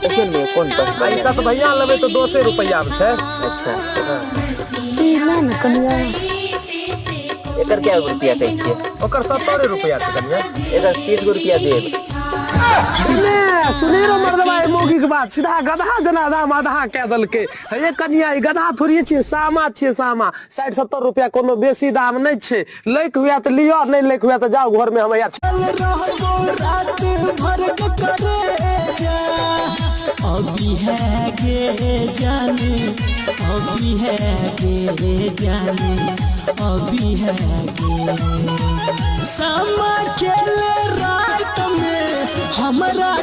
देखियौ ने भैया कोन आ ई बढ़िआँ सात भैया लेबै तऽ 10 रुपैआ मे छै। अच्छा। ई ले ने कनिया। एकर क्या रुपया कहै छियै? ओकर 70 रुपैआ छै कनिया। एकर 30 गो रुपया देब। ने सुनी रो मर्दबा ई मौगी के बात सीधा गधा जना दाम आधा कए देलकै। हे कनिया, ई गधा थोड़िए छियै, सामा छियै सामा। 60-70 रुपया कोनो बेसी दाम नहि छै। लैके हुए तऽ लिअ, नहि लैके हुए तऽ जाउ घर में। हम हैया अभी है गे जाने, अभी है गे जाने, अभी है गे। सामा खेल रात में हमरा।